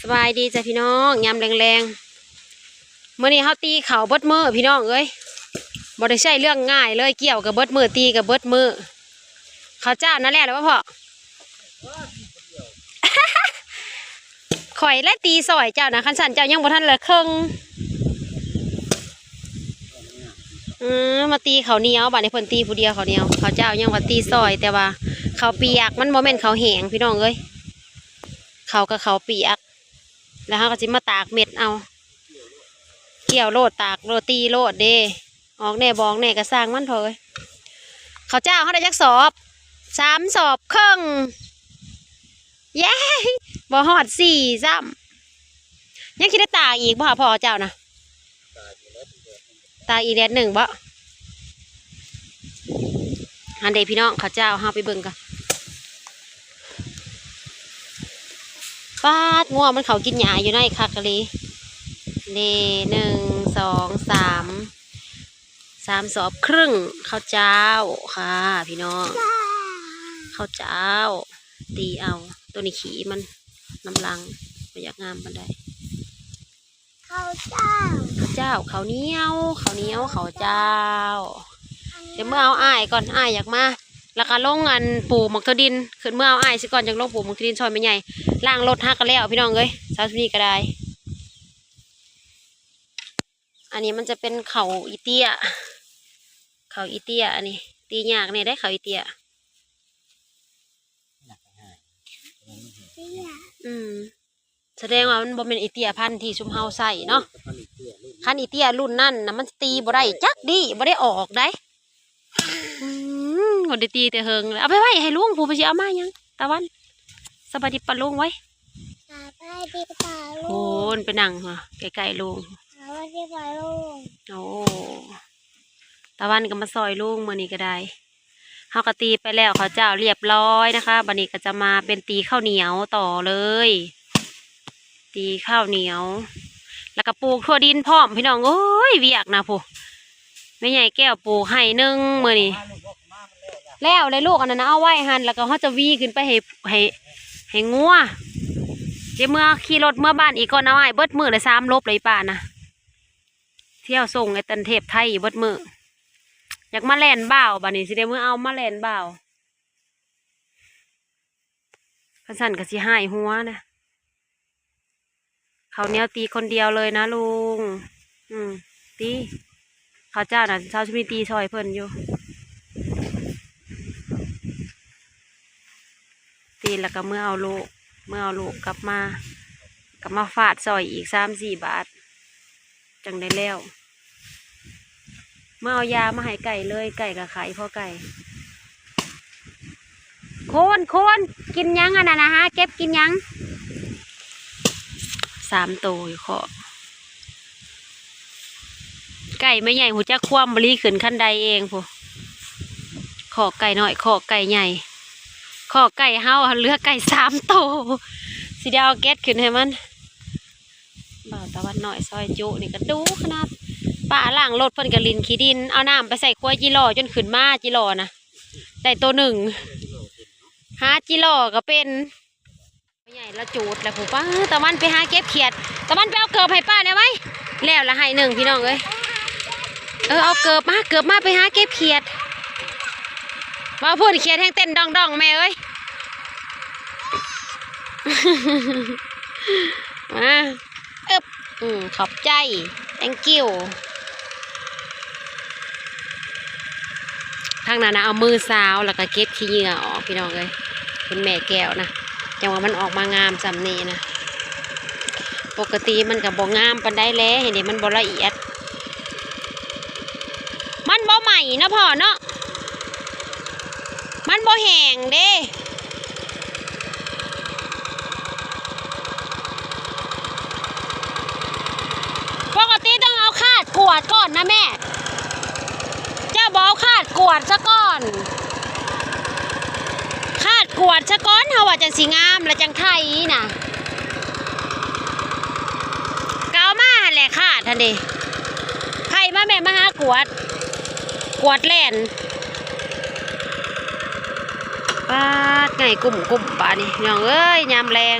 ສະບາຍດີຈ້ະພີ່ນ້ອງ ຍາມແລງໆ ມື້ນີ້ເຮົາຕີເຂົ້າເບິດມື້ພີ່ນ້ອງເອີຍ ບໍ່ໄດ້ໃຊ້ເລື່ອງງ່າຍເລີຍ ກ່ຽວກໍເບິດມື້ ຕີກໍເບິດມື້ ເຂົ້າເຈົ້ານັ້ນແຫຼະ ແລ້ວບໍ່ພໍ່? ຂ້ອຍແຫຼະຕີຊ່ອຍເຈົ້ານະ ຄັນຊັ້ນເຈົ້າຍັງບໍ່ທັນລະເຄິ່ງ. ອືມ ມາຕີເຂົ້າໜຽວ ບາດນີ້ເພິ່ນຕີຜູ້ດຽວເຂົ້າໜຽວ ເຂົ້າເຈົ້າຍັງວ່າຕີຊ່ອຍ ແຕ່ວ່າເຂົ້າປຽກ ມັນບໍ່ແມ່ນເຂົ້າແຫ້ງພີ່ນ້ອງເອີຍ ເຂົ້າກໍເຂົ້າປຽກ ແລ້ວເຮົາກໍຊິມາຕາກເມັດເອົາ ກ່ຽວໂລດ ຕາກໂລດ ຕີໂລດເດ້ ອອກແດ່ບໍ່ອອກແດ່ກໍຊ່າງມັນພໍ່ເອີຍ. ເຂົ້າເຈົ້າເຮົາໄດ້ຈັກສອບ? ສາມສອບເຄິ່ງ ເຢ້ ບໍ່ຮອດສີ່ຊ້ຳ ຍັງຊິໄດ້ຕາກອີກບໍ່ຫາພໍ່ເຈົ້ານະ? ຕາກອີກແດດໜຶ່ງບໍ່? ຫັ້ນເດ້ພີ່ນ້ອງ ເຂົ້າເຈົ້າ ເຮົາໄປເບິ່ງກ່ອນ ປາດ ງົວມັນເຂົ້າກິນຫຍ້າຢູ່ໃນ ຄັກອີ່ຫຼີ ເດ້ ໜຶ່ງ ສອງ ສາມ ສາມສອບເຄິ່ງ ເຂົ້າເຈົ້າຄ່ະພີ່ນ້ອງ ເຂົ້າເຈົ້າ ຕີເອົາ ໂຕນີ້ຂີ້ມັນນຳຫຼັງ ບໍ່ຢາກງາມປານໃດ. ເຂົ້າເຈົ້າ ເຂົ້າເຈົ້າ ເຂົ້າໜຽວ ເຂົ້າໜຽວ ເຂົ້າເຈົ້າ ດຽວເມືອເອົາອ້າຍກ່ອນ ອ້າຍຢາກມາ ແລ້ວກໍລົງອັນປູກໝາກຖົ່ວດິນ ຂຶ້ນເມືອເອົາອ້າຍຊິກ່ອນ ຈັ່ງລົງປູກໝາກຖົ່ວດິນຊ່ອຍແມ່ໃຫຍ່ ລ້າງລົດຫາກໍແລ້ວພີ່ນ້ອງເອີຍ ເຊົ້ານີ້ກໍໄດ້. ອັນນີ້ມັນຈະເປັນເຂົ້າອີເຕ້ຍ ເຂົ້າອີເຕ້ຍ ອັນນີ້ຕີຍາກແດ່ເດ້ ເຂົ້າອີເຕ້ຍ ອືມ ສະແດງວ່າມັນບໍ່ແມ່ນອີເຕ້ຍພັນທີ່ຊຸມເຮົາໃຊ້ເນາະ ຄັນອີເຕ້ຍລຸ້ນນັ້ນນະ ມັນຕີບໍ່ໄດ້ຈັກດີ້ ບໍ່ໄດ້ອອກໃດ. ອືມ ບໍ່ໄດ້ຕີແຕ່ເຫິງແລ້ວ ເອົາໄປໄວ້ໃຫ້ລຸງ ຜູ້ ເພິ່ນຊິເອົາມາຫຍັງ? ຕາວັນ ສະບາຍດີປ້າລຸງໄວ້ ສະບາຍດີປ້າລຸງ ໂອ້ນ ໄປນັ່ງໃກ້ໆລຸງ ສະບາຍດີປ້າລຸງ ໂອ້ ຕາວັນກໍມາຊ່ອຍລຸງມື້ນີ້ກໍໄດ້ ເຮົາກໍຕີໄປແລ້ວ ເຂົ້າເຈົ້າລຽບຮ້ອຍນະຄະ ບັດນີ້ກໍຈະມາເປັນຕີເຂົ້າໜຽວຕໍ່ເລີຍ ຕີເຂົ້າໜຽວ ແລ້ວກໍປູກຖົ່ວດິນພ້ອມ ພີ່ນ້ອງເອີຍ ວຽກນະຜູ້ ແມ່ໃຫຍ່ແກ້ວປູກໄຮ່ໜຶ່ງມື້ນີ້ ແລ້ວເລີຍລູກ ອັນນັ້ນນະເອົາໄວ້ຫັ້ນ ແລ້ວກໍເຮົາຈະຫວີຂຶ້ນໄປໃຫ້ ໃຫ້ ໃຫ້ງົວ ດຽວເມືອຂີ່ລົດເມືອບ້ານອີກກ່ອນ ເອົາອ້າຍເບິດມື້ລະສາມລົບເລີຍ ອີປ້ານະ ທ່ຽວສົ່ງໄອ້ຕັນເທບໄທຢູ່ເບິດມື້ ຢາກມາແລ່ນບ່າວ ບາດນີ້ຊິໄດ້ເມືອເອົາມາແລ່ນບ່າວ ຄັນຊັ້ນກໍຊິຫາຍຫົວນະ ເຂົ້າໜຽວຕີຄົນດຽວເລີຍນະລຸງ ອືມ ຕີ ເຂົ້າເຈົ້ານະ ຊາວຊຸມນີ້ຕີຊ່ອຍເພິ່ນຢູ່ ຕີແລ້ວກໍເມືອເອົາລູກ ເມືອເອົາລູກກັບມາ ກໍມາຟາດຊ່ອຍອີກສາມສີ່ບາດ ຈັ່ງໄດ້ແລ້ວ ມາເອົາຢາມາໃຫ້ໄກ່ເລີຍ ໄກ່ກໍໄຂ້ພໍໄກ່ ໂຄນ ໂຄນ ກິນຫຍັງອັນນັ້ນນະ ຫາເກັບກິນຫຍັງ ສາມໂຕຢູ່ຄອກ ໄກ່ແມ່ໃຫຍ່ຮູ້ຈັກຄວາມບໍ່ລີ ຂຶ້ນຄັນໄດເອງພຸ້ນ ຄອກໄກ່ນ້ອຍ ຄອກໄກ່ໃຫຍ່ ຄອກໄກ່ເຮົາເຫຼືອໄກ່ສາມໂຕ ຊິໄດ້ເອົາແກັດຂຶ້ນໃຫ້ມັນ. ບ່າວຕາວັນນ້ອຍຊອຍຈຸນີ້ກໍດຸຂະໜາດ ປ້າລ້າງລົດເພິ່ນກໍຫຼິ້ນຂີ້ດິນ ເອົານ້ຳໄປໃສ່ຂວດຈີຫຼໍ່ຈົນຂຶ້ນມາຈີຫຼໍ່ນະ ໄດ້ໂຕໜຶ່ງ ຫາຈີຫຼໍ່ກໍເປັນ ພໍ່ໃຫຍ່ລະຈູດລະຜູ້ ປ້າ ຕາວັນໄປຫາເກັບຂຽດ ຕາວັນໄປເອົາເກີບໃຫ້ປ້າແດ່ໄວ້ ແລ້ວລະໄຮ່ໜຶ່ງພີ່ນ້ອງເອີຍ ເອີ ເອົາເກີບມາ ເກີບມາ ໄປຫາເກັບຂຽດ ວ່າພຸ້ນຂຽດແຮ່ງເຕັ້ນດອງໆ ແມ່ເອີຍ. ມາ ອຶບ ອືມ ຂອບໃຈ thank you. ທາງນັ້ນນະ ເອົາມືຊາວ ແລ້ວກໍເກັບຂີ້ເຫຍື້ອອອກ ພີ່ນ້ອງເອີຍ ຄຸນແມ່ແກ້ວນະ ຈັ່ງວ່າມັນອອກມາງາມສ່ຳນີ້ນະ ປົກກະຕິມັນກໍບໍ່ງາມປານໃດແຫຼະ ເຫັນເດ ມັນບໍ່ລະອຽດ. ມັນບໍ່ໄໝ້ເນາະພໍ່ເນາະ ມັນບໍ່ແຫ້ງເດ້ ປົກກະຕິຕ້ອງເອົາຄາດກວດກ່ອນນະແມ່ ເຈົ້າບໍ່ເອົາຄາດກວດຊະກ່ອນ ຄາດກວດຊະກ່ອນ ເຮົາວ່າຈັ່ງຊິງາມ ແລ້ວຈັ່ງໄຖນະ. ກໍເອົາມາຫັ້ນແຫຼະ ຄາດຫັ້ນເດ ໃຜມາແມ່ມາຫາກວດ ກວດແລ່ນ ປາດ ໄງ່ກຸ້ມໆ ບາດນີ້ ນ້ອງເອີຍ ຍາມແລງ.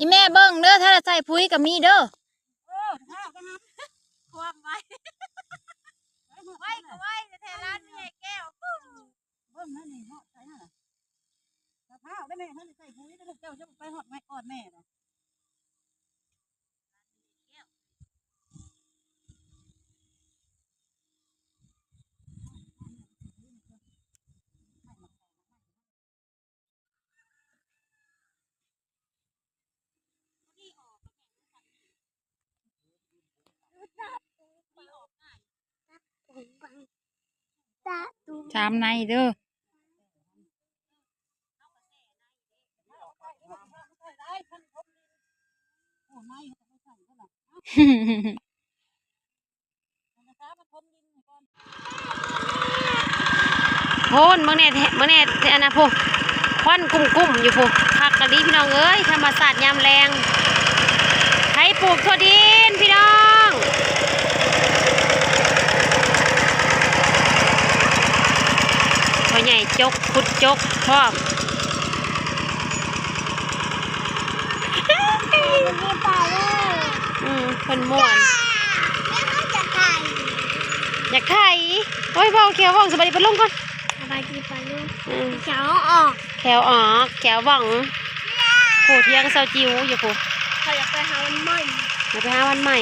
ອີແມ່ເບິ່ງເດີ ຖ້າໃສ່ປຸ໋ຍກໍມີເດີ. ເອີ ຖ້າໄປຫາຄວາມໄວ ໄວກໍໄວແທ້ໆ ຫຼານແມ່ໃຫຍ່ແກ້ວ. ເບິ່ງນັ້ນນີ້ເນາະ ໃສ່ຫັ້ນນະ ສະພາບໄດ້ແມ່ ເພິ່ນໃສ່ປຸ໋ຍ ແຕ່ລູກເຈົ້າຈະໄປຮອດແມ່ ກອດແມ່ນະ. ສາມໃນເດີ. ໂພນ ເບິ່ງແດ່ ເບິ່ງແດ່ ອັນນະ ໂພ ຄວັນກຸ້ມໆຢູ່ພຸ້ນ ຄັກອີ່ຫຼີພີ່ນ້ອງເອີຍ ທຳມະຊາດຍາມແລງ ໄຖປູກຖົ່ວດິນພີ່ນ້ອງ ພໍ່ໃຫຍ່ຈົກ ຂຸດຈົກພ້ອມ. ມັນມີປາເລີຍ ອືມ ເພິ່ນມ່ວນ ແມ່ເຮົາຢາກໄຖ ຢາກໄຖ. ໂອ້ຍ ເວົ້າແຂວວ່ອງ ສະບາຍດີປາລຸງກ່ອນ ສະບາຍດີປາລຸງ ອືມ ແຂວອອກ ແຂວອອກ ແຂວວ່ອງ ໂອ້ ຖຽງສາວຈິວຢູ່ພຸ້ນ ຂ້ອຍຢາກໄປຫາວັນໃໝ່ ຢາກໄປຫາວັນໃໝ່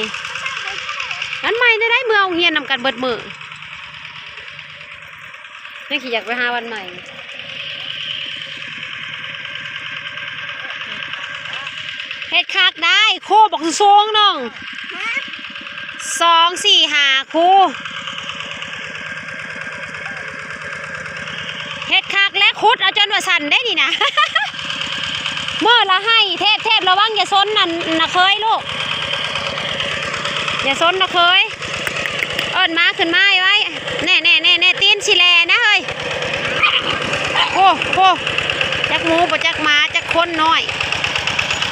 ວັນໃໝ່ແນວໃດ ເມື່ອໂຮງຮຽນນຳກັນເບິດມື້. ຍັງຊິຢາກໄປຫາວັນໃໝ່ ເຮັດຄັກໄດ໋ ໂຄບັກສູງໜຶ່ງ ສອງ ສີ່ ຫ້າ ຄູ ເຮັດຄັກແລະ ຂຸດເອົາຈົນວ່າສັ່ນເດ້ນີ້ນະ ມື້ລະໄຮ່ ເທບ ເທບ ລະວັງຢ່າຊົນນັ້ນນະເຄີຍລູກ ຢ່າຊົນນະເຄີຍ. ເອີ້ນໝາຂຶ້ນມາໄວໆ ແນ່ໆໆໆ ຕີນຊິແລ່ນະເຮີ້ຍ ໂອ້ໂຫ ຈັກໝູບໍ່ຈັກໝາຈັກຄົນນ້ອຍ.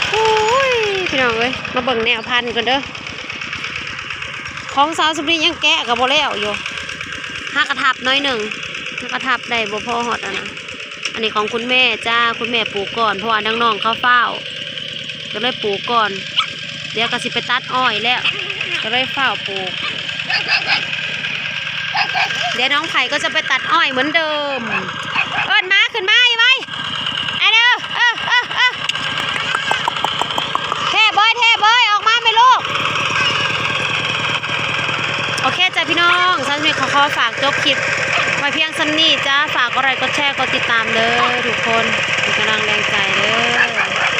ໂອ້ຍ ພີ່ນ້ອງເອີຍ ມາເບິ່ງແນວພັນກ່ອນເດີ ຂອງສາວສຸບນີ້ຍັງແກະກໍບໍ່ແລ້ວຢູ່ ຫາກະທັບໜ້ອຍໜຶ່ງ ຫາກະທັບໄດ້ບໍ່ພໍຮອດອັນນະ. ອັນນີ້ຂອງຄຸນແມ່ຈ້າ ຄຸນແມ່ປູກກ່ອນ ເພາະວ່ານ້ອງໆເຂົາຟ້າວ ກໍເລີຍປູກກ່ອນ ດຽວກໍຊິໄປຕັດອ້ອຍແລ້ວ ກໍເລີຍຟ້າວປູກ ດຽວນ້ອງໄພກໍຈະໄປຕັດອ້ອຍເໝືອນເດີມ. ເອີ້ນໝາຂຶ້ນມາໄວໆ ໄອ້ເດີ ເອີ ເອີ ເອີ ເທບເອີຍ ເທບເອີຍ ອອກມາແມ່ລູກ. ໂອເຄຈ້າພີ່ນ້ອງ ສຳລັບມື້ນີ້ຂໍ ຂໍຝາກຈົບຄລິບໄວ້ພຽງສ່ຳນີ້ຈ້າ ຝາກກົດໄລກົດແຊ ກົດຕິດຕາມເດີທຸກຄົນ ເປັນກຳລັງແຮງໃຈເດີ.